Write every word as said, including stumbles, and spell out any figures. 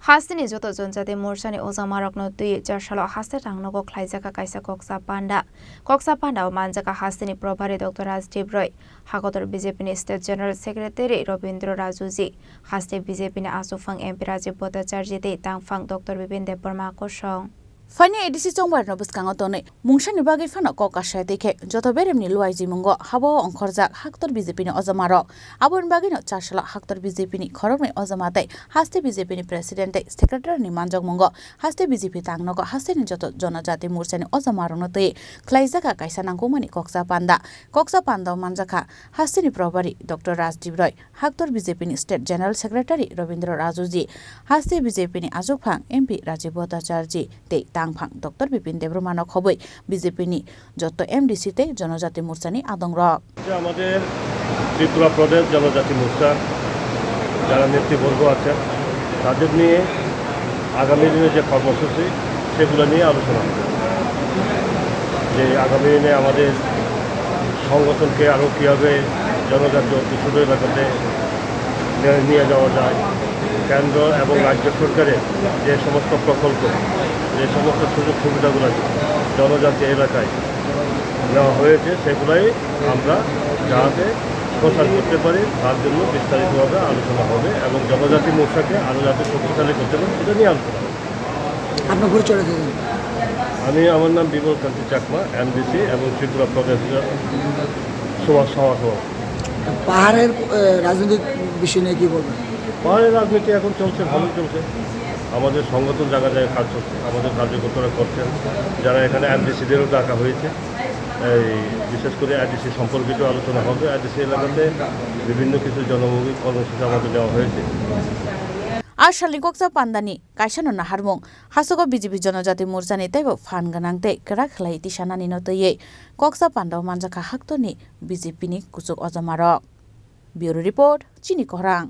Hasteni joto Jonojati Morsani ojamarokno twi Charsalo haste rangnogo khlaijak kaisa koksa panda. Koksa pandao manjak hasteni Probhari Doctor Rajdev Roy, Hakotor B J P ni State General Secretary Robindra Rajuji, haste B J P ni achukphang M P Rajiv Bhattacharjee tei tangphang Doctor Bipin Debbarma kosong. Phaini A D C chongbarno bwskango tonwi mungsani bagwi phano kok kasai twi khe joto beremni luai jimungo habo ongkhorjak haktor B J P ni ojamarok. Aboni bagwino Charsalo haktor B J P ni khoroknwi ojama tei haste B J P ni President tei Secretary ni manjakmungo haste B J P tangnogo hasteni joto Jonojati Morsani ojamarokno twi khlaijak kaisa nangkukmani koksa panda. Koksa pandao manjakha hasteni Probhari Doctor Rajdev Roy, haktor B J P ni State General Secretary Robindra Rajuji, haste B J P ni achukphang M P Rajiv Bhattacharjee tei tangphang Doctor Bipin Debbarmano khobwi B J P ni joto M D C tei Jonojati Morsani adongrok. যে আমাদের ত্রিপুরা প্রদেশ জনজাতি মোর্চা যারা নেতৃবর্গ আছেন, তাদের নিয়ে আগামী দিনে যে কর্মসূচি, সেগুলো নিয়ে আলোচনা হবে। যে আগামী দিনে আমাদের সংগঠনকে আরও কীভাবে জনজাতি অধ্যুষিত এলাকাতে নিয়ে, নিয়ে যাওয়া যায়, কেন্দ্র এবং রাজ্য সরকারের যে সমস্ত প্রকল্প, যে সমস্ত সুযোগ সুবিধাগুলো জনজাতি এলাকায় নেওয়া হয়েছে, সেগুলাই আমরা যাতে প্রচার করতে পারি, তার জন্য বিস্তারিতভাবে আলোচনা হবে এবং জনজাতি মোর্চাকে আরও যাতে শক্তিশালী করতে পারি, সেটা নিয়ে আলোচনা হবে। আপনার পরিচয়টা দিয়ে দিন। আমি, আমার নাম বিমল কান্তি চাকমা, এমডিসি এবং ত্রিপুরা প্রদেশ সমাজ সমাজ। পাহাড়ের, আহ, রাজনৈতিক বিষয় নিয়ে কি বলবেন? পাহাড়ের রাজনীতি এখন চলছে, ভালো চলছে। আমাদের সংগঠন জায়গায় জায়গায় কাজ চলছে, আমাদের কার্যকর্তারা করছেন, যারা এখানে এমডিসিদেরও ডাকা হয়েছে। এই বিশেষ করে এডিসি সম্পর্কিত আলোচনা হবে। এডিসি এলাকাতে বিভিন্ন কিছু জনমুখী কর্মসূচি আমাদের নেওয়া হয়েছে। A salni koksa pandani kaisano naharmung, hasogo B J P Jonojati Morchani teibo phan gwnang tei kwrak khlai tisanani no twiwi koksa pandao manjakha haktorni B J P ni kuchuk ojamarok. Bureau Report, Chini Kohrang.